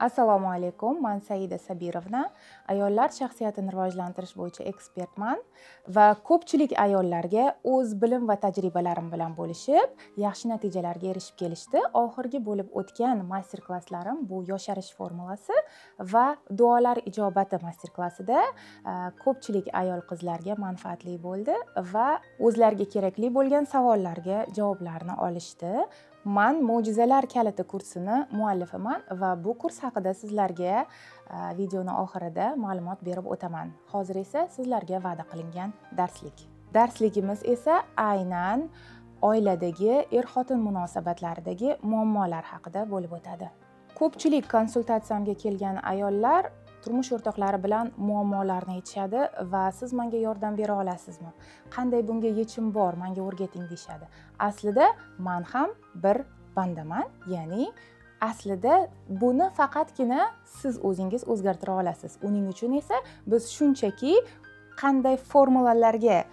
Assalomu alaykum, man Saida Sabirovna, ayollar shaxsiyatini rivojlantirish bo'yicha ekspertman va ko'pchilik ayollarga o'z bilim va tajribalarim bilan bo'lishib, yaxshi natijalarga erishib kelishdi. Oxirgi bo'lib o'tgan master klasslarim bu yosharish formulasi va duolar ijobati master klassida ko'pchilik ayol qizlarga manfaatli bo'ldi va o'zlariga kerakli bo'lgan savollarga javoblarni olishdi. Man Mo'jizalar kaliti kursini muallifiman va bu kurs haqida sizlarga videoni oxirida ma'lumot berib o'taman. Hozir esa sizlarga va'da qilingan darslik. Darsligimiz esa aynan oiladagi er-xotin munosabatlaridagi muammolar haqida bo'lib o'tadi. Ko'pchilik konsultatsiyamga kelgan ayollar turmush o'rtoqlari bilan muammolarni aytishadi va siz menga yordam bera olasizmi? Qanday bunga yechim bor, menga o'rgating deyishadi. Aslida man ham bir bandaman, ya'ni aslida buni faqatgina siz o'zingiz o'zgartira olasiz. Uning uchun esa biz shunchaki qanday formulalarga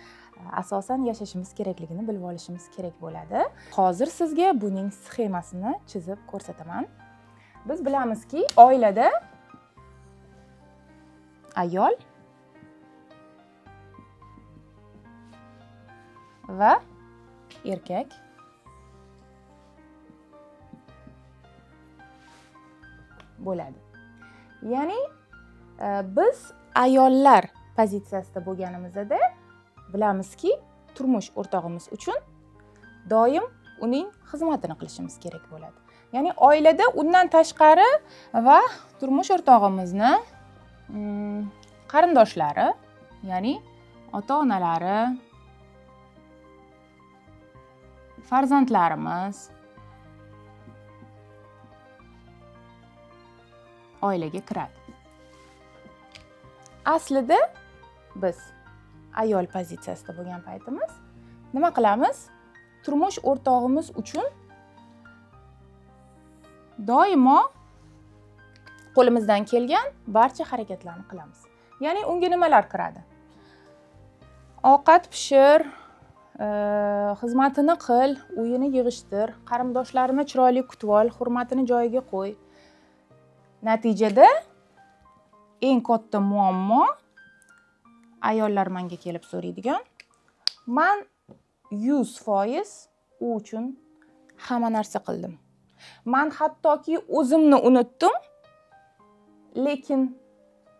asosan yashashimiz kerakligini bilib olishimiz kerak bo'ladi. Hozir sizga buning sxemasini chizib ko'rsataman. Biz bilamizki, oilada ayol va erkak bo'ladi. Ya'ni biz ayollar pozitsiyasida bo'lganimizda bilamizki, turmush o'rtog'imiz uchun doim uning xizmatini qilishimiz kerak bo'ladi. Ya'ni oilada undan tashqari va turmush o'rtog'imizni qarindoshlari, ya'ni ota-onalari, farzandlarimiz oilaga kiradi. Aslida biz ayol pozitsiyasida bo'lgan paytimiz nima qilamiz? Turmush o'rtog'imiz uchun doimo qo'limizdan kelgan barcha harakatlarni qilamiz. Ya'ni unga nimalar kiradi? Ovqat pishir, xizmatini qil, uyini yig'ishtir, qarindoshlarini chiroyli kutib ol, hurmatini joyiga qo'y. Natijada eng katta muammo ayollar menga kelib so'raydigan, man 100% u uchun hamma narsa qildim. Man hattoki o'zimni unutdim, lekin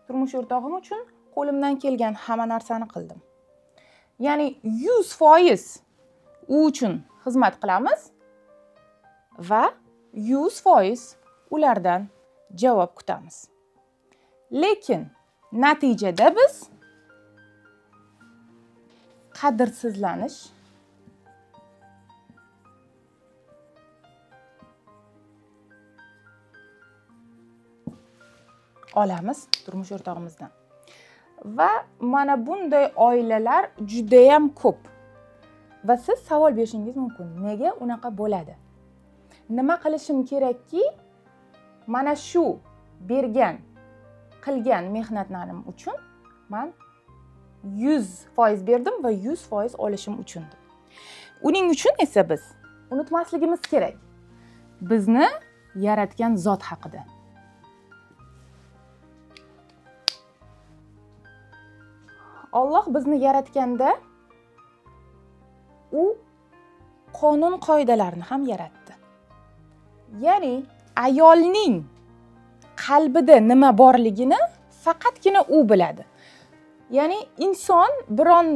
turmush o'rtog'im uchun qo'limdan kelgan hamma narsani qildim. Ya'ni 100% u uchun xizmat qilamiz va 100% ulardan javob kutamiz. Lekin natijada biz qadrsizlanish olamiz turmush o'rtog'imizdan. Va mana bunday oilalar juda ham ko'p. Va siz savol berishingiz mumkin, nega unaqa bo'ladi? Nima qilishim kerakki, mana shu bergan, qilgan mehnatlarim uchun man 100% berdim va 100% olishim uchun deb. Uning uchun esa biz unutmasligimiz kerak bizni yaratgan zot haqida. Alloh bizni yaratganda u qonun qoidalarni ham yaratdi. Ya'ni ayolning qalbida nima borligini faqatgina u biladi. Ya'ni inson biron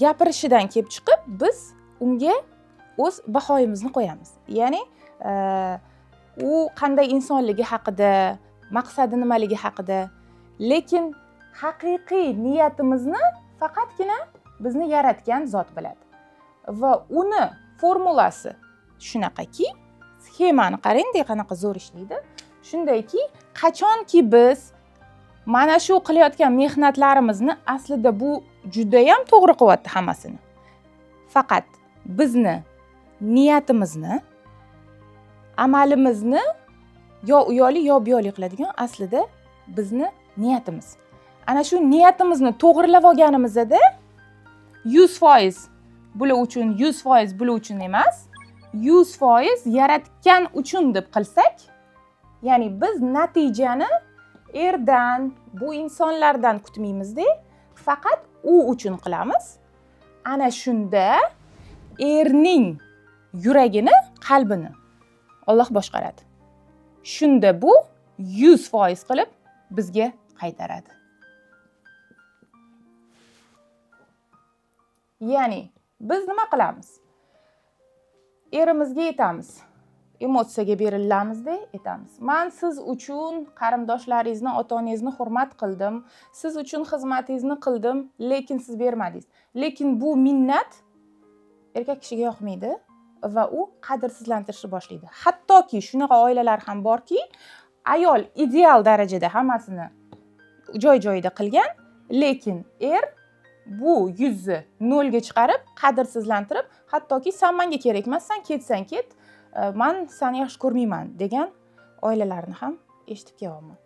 gapirishidan kelib chiqib biz unga o'z bahoyimizni qo'yamiz. Ya'ni u qanday insonligi haqida, maqsadi nimaligi haqida, lekin haqiqiy niyatimizni faqatgina bizni yaratgan zot biladi. Va uni formulasi shunaqaki, sxemani qarang, qanaqa zo'r ishlaydi. Shundayki, qachonki biz mana shu qilayotgan mehnatlarimizni aslida bu juda ham to'g'ri qilyapti hammasini. Faqat bizni niyatimizni, amalimizni yo u yoqli yo bu yoqli qiladigan aslida bizni niyatimiz. Ana shu niyatimizni to'g'rilab olganimizda 100% bular uchun, 100% bular uchun emas, 100% yaratgan uchun deb qilsak, Ya'ni biz natijani erdan, bu insonlardan kutmaymizda, faqat u uchun qilamiz. Ana shunda erning yuragini, qalbini Alloh boshqaradi. Shunda bu 100% qilib bizga qaytaradi. Ya'ni biz nima qilamiz? Erimizga aytamiz, emotsiyaga berilamizda aytamiz. Man siz uchun qarindoshlaringizni, ota-onangizni hurmat qildim, siz uchun xizmatingizni qildim, lekin siz bermadingiz. Lekin bu minnat erkak kishiga yoqmaydi va u qadrsizlantirishni boshlaydi. Hattoki shunaqa oilalar ham borki, ayol ideal darajada hammasini joy-joyida qilgan, lekin er bu yuzni nolga chiqarib, qadrsizlantirib, hattoki sen menga kerak emassan, ketsang ket, man seni yaxshi ko'rmayman degan oilalarni ham eshitib kelyapman.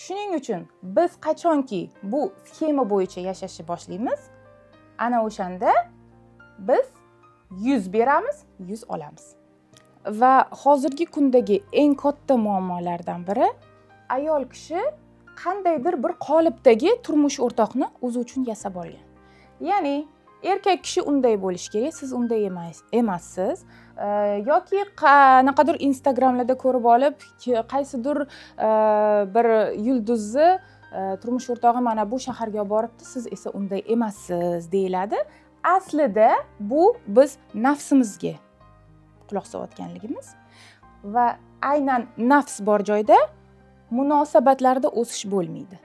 Shuning uchun biz qachonki bu sxema bo'yicha yashashni boshlaymiz, ana o'shanda biz 100 beramiz, 100 olamiz. Va hozirgi kundagi eng katta muammolardan biri ayol kishi qandaydir bir qolipdagi turmush o'rtoqni o'zi uchun yasab olgan. Ya'ni erkak kishi unday bo'lishi kerak, siz unday emassiz. Yoki qanaqadir Instagramlarda ko'rib olib, qaysidir bir yulduzni turmush o'rtog'i mana bu shaharga boribdi, siz esa unday emassiz deyiladi. Aslida bu biz nafsimizga quloq solayotganligimiz va aynan nafs bor joyda munosabatlarda o'sish bo'lmaydi.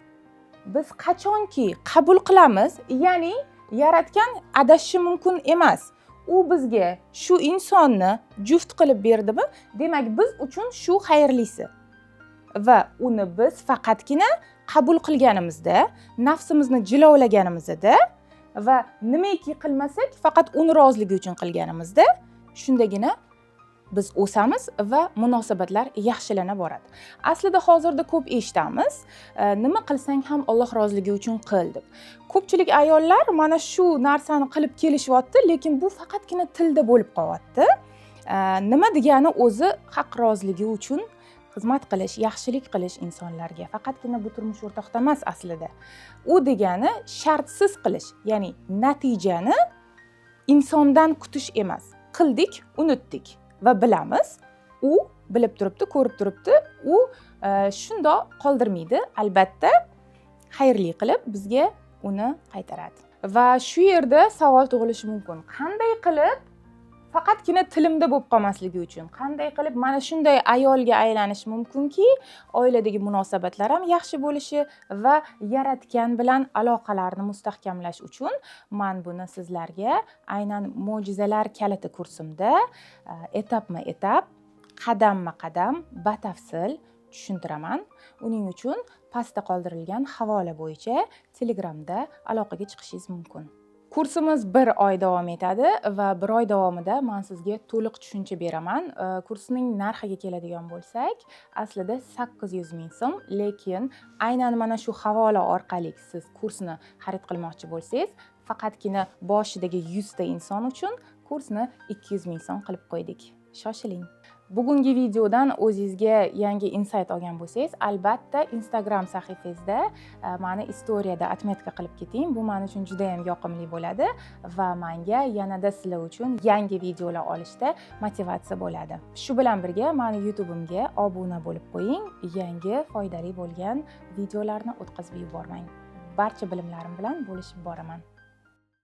Biz qachonki qabul qilamiz, ya'ni yaratgan adashishi mumkin emas. U bizga shu insonni juft qilib berdimi, demak biz uchun shu xayrlisi. Va uni biz faqatgina qabul qilganimizda, nafsimizni jilovlaganimizda va nimaiki qilmasak, faqat uni roziligi uchun qilganimizda, shundagina biz o'samiz va munosabatlar yaxshilana boradi. Aslida hozirda ko'p eshitamiz, nima qilsang ham Alloh roziligi uchun qil deb. Ko'pchilik ayollar mana shu narsani qilib kelishyapti, lekin bu faqatgina tilda bo'lib qolyapti. Nima degani o'zi haq roziligi uchun xizmat qilish, yaxshilik qilish insonlarga. Faqatgina bu turmush o'rtoqda emas aslida. U degani shartsiz qilish, ya'ni natijani insondan kutish emas. Qildik, unutdik va bilamiz, u bilib turibdi, ko'rib turibdi, u shundoq qoldirmaydi, albatta xayrli qilib bizga uni qaytaradi. Va shu yerda savol tug'ilishi mumkin. Qanday qilib faqatgina tilimda bo'lib qolmasligi uchun, qanday qilib mana shunday ayolga aylanish mumkinki, oiladagi munosabatlar ham yaxshi bo'lishi va yaratgan bilan aloqalarni mustahkamlash uchun men buni sizlarga aynan mo'jizalar kaliti kursimda etapma-etap, qadamma-qadam, batafsil tushuntiraman. Uning uchun pastda qoldirilgan havola bo'yicha Telegramda aloqaga chiqishingiz mumkin. Kursimiz 1 oy davom etadi va 1 oy davomida men sizga to'liq tushuncha beraman. Kursning narxiga keladigan bo'lsak, aslida 800 ming so'm, lekin aynan mana shu havola orqali siz kursni xarid qilmoqchi bo'lsangiz, faqatgina boshidagi 100 ta inson uchun kursni 200 ming so'm qilib qo'ydik. Shoshiling. Bugungi videodan o'zingizga yangi insight olgan bo'lsangiz, albatta Instagram sahifangizda meni istoriyada отметка qilib keting. Bu men uchun juda ham yoqimli bo'ladi va menga yanada sizlar uchun yangi videolar olishda motivatsiya bo'ladi. Shu bilan birga meni YouTube'imga obuna bo'lib qo'ying, yangi foydali bo'lgan videolarni o'tkazib yubormang. Barcha bilimlarim bilan bo'lishib boraman.